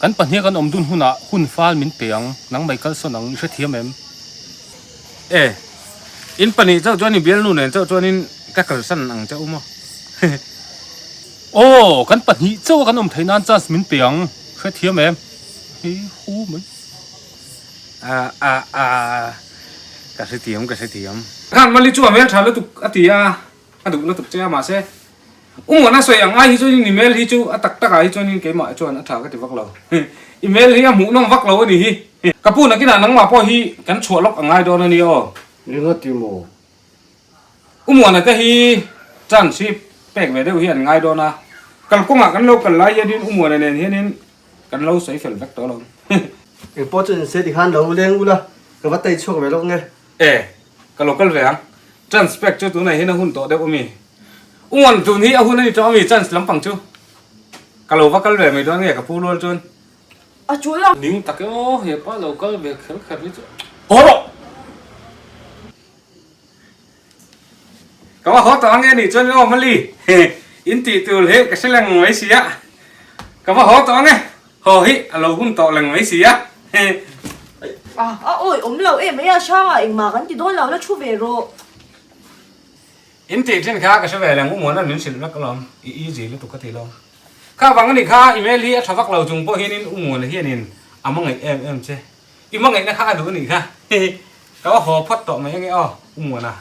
Kan pahniha kan awm dun hunah hun fal min pe ang, nang mai kalsawn ang i hrethiam em? E, in pahnih chauh chuan i bialnu nen chauh chuanin ka kalsan ang che u maw? Aw, kan pahnih chauh a kan awm theih nan chance min pe ang, hrethiam em? Hei hu mai. A, a, a, ka hrethiam, ka hrethiam. Khan Mali chu a hmeltha lutuk a ti a, a duh lutuk che a mahse Ungawna sawi ang ai hi chuanin email hi chu a tak takah hi chuanin keimah chuan a tha ka ti vak lo. Email hi a hmuhnawm vak lo a ni hi. Ka pu nakinah nangmah pawh hi kan chhuah lawk a ngai dawn a ni aw. Ringa ti maw? Umuana te hi chance hi pek ve deuh hi an ngai dawn a. Kalkawngah kan lo kal lai hianin Umuana nen hianin kan lo sawi fel vek tawh lo. Engpawh chu inse tikhan lo leng ula ka va tei chhuak ve lawk nge. E, ka lo kal ve ang. Chance pek chu tunah hian a hun tawh deuh a mi. Uan tun hi a hun a ni tawh a mi chance lampang chu. Ka lo va kal ve mai dawn nge ka pu lual chuan. A tul a. Ning tak e aw hepa lo kal ve kher kher hi chu. Haw rawh! Ka va haw tawh ange nih chuan aw Mali in tih tur hi ka hre leng mai si a. Ka va haw tawh ange haw hi a lo hun tawh leng mai si a. A awi awm lo em mai a hrangah engmah kan ti dawn lo la thu ve rawh. In tih thin kha ka hre ve leng Umuana min hrilh vek alawm, i easy lutuk ka ti lo. Kha vang anih kha email hi a tha vak lo chung pawh hianin Umuana hianin a hmangaih em em che. I hmangaihna kha a duh anih kha. Ka va haw phawt tawh mai ange aw Umuana.